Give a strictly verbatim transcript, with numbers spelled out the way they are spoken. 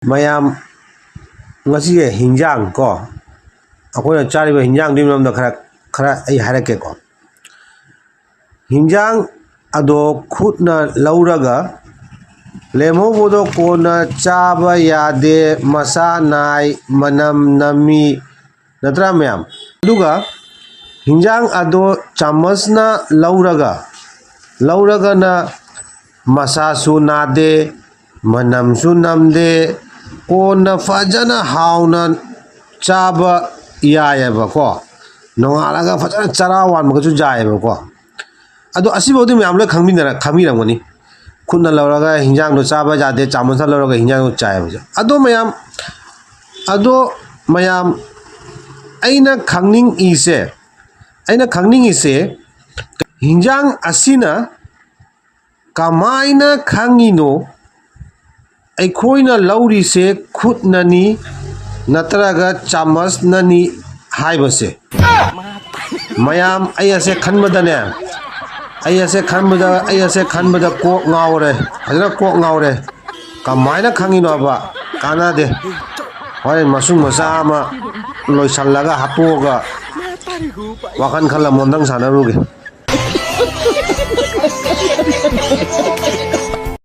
ꯃꯌꯥꯝ, ꯉꯁꯤꯒꯤ ꯍꯤꯟꯖꯥꯡ ꯀꯣ, ꯑꯩꯈꯣꯏꯅ ꯆꯥꯔꯤꯕ ꯍꯤꯟꯖꯥꯡꯗꯨꯒꯤ ꯃꯔꯝꯗ ꯈꯔ, ꯈꯔ ꯑꯩ ꯍꯥꯏꯔꯛꯀꯦꯀꯣ꯫ ꯍꯤꯟꯖꯥꯡ ꯑꯗꯣ ꯈꯨꯠꯅ ꯂꯧꯔꯒ ꯂꯦꯝꯍꯧꯕꯗꯣ ꯀꯣꯟꯅ ꯆꯥꯕ ꯌꯥꯗꯦ, ꯃꯁꯥ ꯅꯥꯏ, ꯃꯅꯝ ꯅꯝꯃꯤ, ꯅꯠꯇ꯭ꯔꯥ ꯃꯌꯥꯝ? ꯑꯗꯨꯒ ꯍꯤꯟꯖꯥꯡ ꯑꯗꯣ ꯆꯥꯃꯁꯅ ꯂꯧꯔꯒ, ꯂꯧꯔꯒꯅ ꯃꯁꯥꯁꯨ ꯅꯥꯗꯦ, ꯃꯅꯝꯁꯨ ꯅꯝꯗꯦ, ꯀꯣꯟꯅ ꯐꯖꯅ ꯍꯥꯎꯅ ꯆꯥꯕ ꯌꯥꯏꯑꯕꯀꯣ꯫ ꯅꯣꯡꯉꯥꯜꯂꯒ ꯐꯖꯅ ꯆꯔꯥ ꯋꯥꯟꯕꯒꯁꯨ ꯌꯥꯏꯑꯕꯀꯣ꯫ ꯑꯗꯣ ꯑꯁꯤꯐꯥꯎꯗꯤ ꯃꯌꯥꯝ ꯂꯣꯏ ꯈꯪꯃꯤꯟꯅꯔ-, ꯈꯪꯕꯤꯔꯝꯒꯅꯤ꯫ ꯈꯨꯠꯅ ꯂꯧꯔꯒ ꯍꯤꯟꯖꯥꯡꯗꯣ ꯆꯥꯕ ꯌꯥꯗꯦ, ꯆꯥꯃꯁꯅ ꯂꯧꯔꯒ ꯍꯤꯟꯖꯥꯡꯗꯣ ꯆꯥꯏꯕꯁꯦ꯫ ꯑꯗꯣ ꯃꯌꯥꯝ, ꯑꯗꯣ ꯃꯌꯥꯝ, ꯑꯩꯅ ꯈꯪꯅꯤꯡꯉꯤꯁꯦ, ꯑꯩꯅ ꯈꯪꯅꯤꯡꯉꯤꯁꯦ, ꯍꯤꯟꯖꯥꯡ ꯑꯁꯤꯅ ꯀꯃꯥꯏꯅ ꯈꯪꯉꯤꯅꯣ ꯑꯩꯈꯣꯏꯅ ꯂꯧꯔꯤꯁꯦ ꯈꯨꯠꯅꯅꯤ ꯅꯠꯇ꯭ꯔꯒ ꯆꯥꯃꯁꯅꯅꯤ ꯍꯥꯏꯕꯁꯦ? ꯃꯌꯥꯝ, ꯑꯩ ꯑꯁꯦ ꯈꯟꯕꯗꯅꯦ, ꯑꯩ ꯑꯁꯦ ꯈꯟꯕꯗ, ꯑꯩ ꯑꯁꯦ ꯈꯟꯕꯗ ꯀꯣꯛ ꯉꯥꯎꯔꯦ, ꯐꯖꯅ ꯀꯣꯛ ꯉꯥꯎꯔꯦ꯫ ꯀꯃꯥꯏꯅ ꯈꯪꯉꯤꯅꯣꯕ? ꯀꯥꯟꯅꯗꯦ꯫ ꯍꯣꯔꯦꯟ ꯃꯁꯨꯡ ꯃꯆꯥ ꯑꯃ ꯂꯣꯏꯁꯜꯂꯒ ꯍꯥꯞꯇꯣꯛꯑꯒ ꯋꯥꯈꯜ ꯈꯜꯂ ꯃꯣꯟꯗꯪ ꯁꯥꯟꯅꯔꯨꯒꯦ꯫